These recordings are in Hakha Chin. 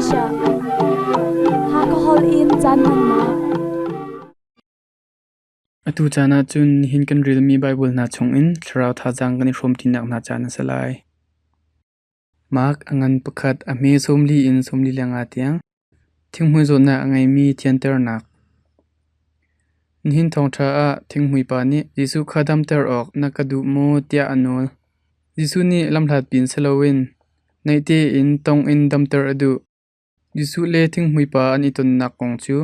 Asia. Hakha holh in caan hmannak. Atu caan ah cun nihin kan relmi Baibal hna chungin thlarau thazaang kan i hrawmṭinak hna caan a si lai. Mark a ngan pakhat a hme 40 in 45 tiang thinghmui zawtnak a ngeimi thianternak. Nihin thawngṭha ah thinghmui pa nih Jesuh kha damter awk na ka duh maw tiah a nawl. Jesuh nih lamhlat pin si loin naih tein tong in damter a duh. Jesuh le thinghmui pa an i tonnak kong cu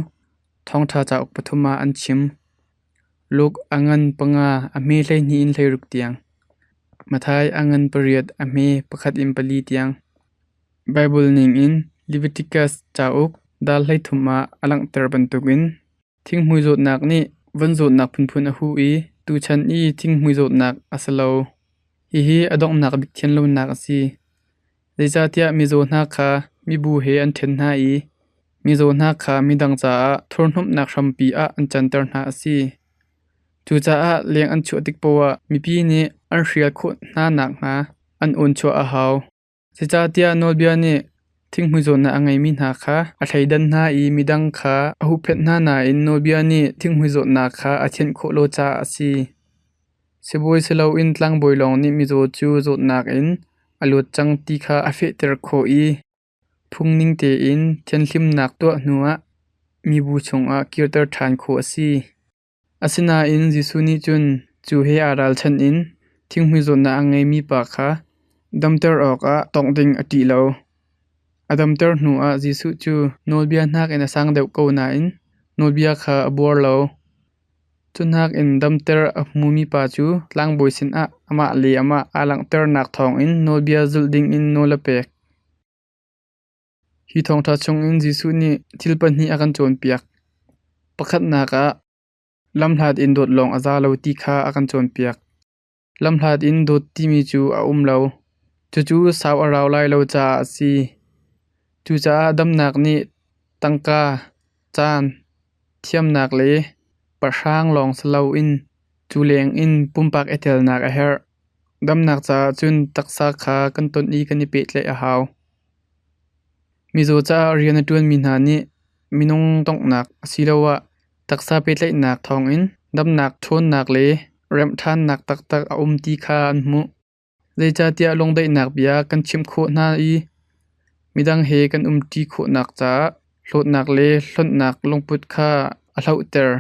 Thawngṭha cauk pathum ah an chim. Luke a ngan panga a hme 12 in 16 tiang, Matthai a ngan pariat a hme pakhat in pali tiang. Baibal ningin Leviticus cauk dal 13 ah a langhter bantukin thinghmui zawtnak nih von zawtnak phunphun a huh i tuchan i thinghmui zawtnak a si lo. Hihi a donghnak bik thianlonak a si. Zeicahtiah mizaw hna kha mibu he an ṭhen hna i mizaw hna kha midang caah thurhhnawmhnak hrampi ah an canter hna a si. Cucaah leng an chuah tik paoh ah mipi nih an hrial khawh hna nakhnga an awn chuah a hau. Zeicahtiah nawlbia nih thinghmui zawtnak a ngeimi hna kha a thleidan hna i midang kha a huhphenh hna nain nawlbia nih thinghmui zawtnak kha a thianh khawh lo caah a si. Sibawi si loin tlangbawi lawng nih mizaw cu zawtnak in a luat cang ti kha a fehter khawh i phungning tein thianhhlimhnak tuah hnuah mibu chungah kirter ṭhan khawh a si. Asinain Jesuh nih cun cu he aa ralchanh in thinghmui zawtnak a ngeimi pa kha damter awkah tawngh ding a ṭih lo. A damter hnuah Jesuh cu nawlbia nakin a sang deuh ko nain nawlbia kha a buar lo. Cu nakin damter a hmumi pa cu tlangbawi sinah amah le amah aa langhternak thawngin nawlbia zulh dingin nawl a pek. Hi thawngṭha chungin Jesuh nih thil pahnih a kan cawnpiak. Pakhatnak ah, lamhlat in dawt lawng a za lo ti kha a kan cawnpiak. Lamhlat in dawt timi cu a um lo. Cucu sau a rau lai lo caah a si. Cucaah damnak nih tangka, caan, thiamnak le pahrang lawng si loin cu lengin pumpak i telnak a herh. Damnak caah cun taksa kha kan ton i kan i pehtlaih a hau. Mizaw caah rian a ṭuanmi hna nih minung donghnak asiloah taksa pehtlaihnak thawngin damnak ṭhawnnak le remh ṭhannak taktak a um ti kha an hmuh. Zeicahtiah lungdaihnak bia kan chimh khawh hna i midang he kan umṭi khawhnak caah hlawtnak le hlonhnak lungput kha a hlohter.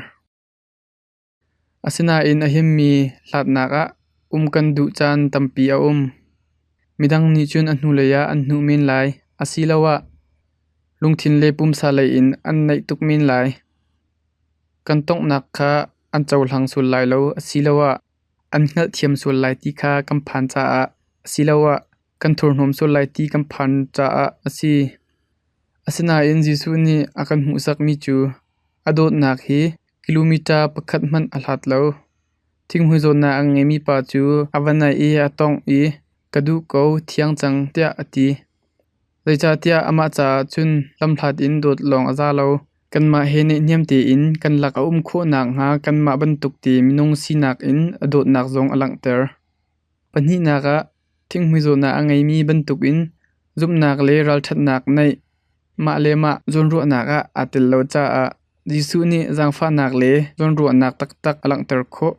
Asinain a himmi hlatnak ah um kan duh caan tampi a um. Midang nih cun a hnulei ah an hnuh men lai asiloah lungthin le pumsa lei in an naih tuk men lai. Kan tonghnak kha an cohlang sual lai lo asiloah an hngalhthiam sual lai ti kha kan phan caah asiloah kan thurhnawm sual lai ti kan phan caah a si. Asinain Jesuh nih a kan hmuhsakmi cu a dawtnak hi Kilometer pakhat hmanh a hlat lo. Thinghmui zawtnak a ngeimi pa cu a va naih i a tawngh i "Ka duh ko, thiang cang," tiah a ti. Zeicahtiah amah caah cun lamhlat in dawt lawng a za lo. Kanmah he naihniam tein kan lak a um khawh nakhnga kanmah bantuk te minung sinak in a dawtnak zong a langhter. Pahnihnak ah, thinghmui zawtnak a ngeimi bantukin zumhnak le ralṭhatnak neih Mah le mah zawnruahnak ah aa tel lo caah Jesuh nih zaangfahnak le zawnruahnak taktak a langhter khawh.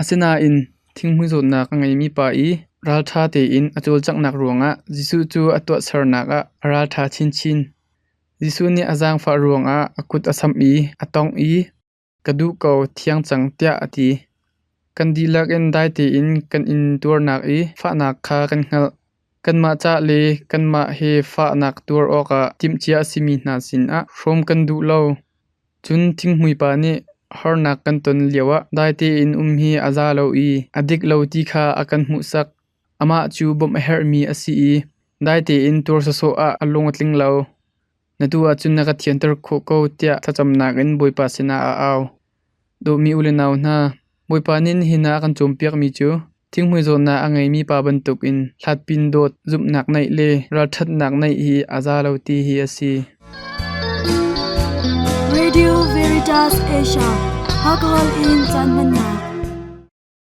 Asinain thinghmui zawtnak a ngeimi pa i ralṭha tein a cawlcanghnak ruangah Jesuh cu a tuahsernak ah a ralṭha chinchin. Jesuh nih a zaangfah ruangah a kut a samh i a tawngh i Ka duh ko, thiang cang tiah a ti. Kan dihlak in dai tein kan intuarnak i fahnak kha kan hngalh. Kanmah ca le kanmah he fahnak tuar awkah timhcia a simi hna sinah hrawm kan duh lo. Cun thinghmui pa nih harnak kan ton lioah dai tein um hi a za lo i a dik lo ti kha a kan hmuhsak. Amah cu bawmh a herhmi a si i dai tein tuar sawsawh ah a lung a tling lo. Na duh ahcun na ka thianter khawh ko tiah thlacamnak in Bawipa sinah a au. Dawtmi u le nau hna, Bawipa nih nihin ah a kan cawnpiakmi cu thinghmui zawtnak a ngeimi pa bantukin hlatpin dawt, zumhnak neih le ralṭhatnak neih hi a za lo ti hi a si. Radio Veritas Asia, Hakahol in caan hmannak.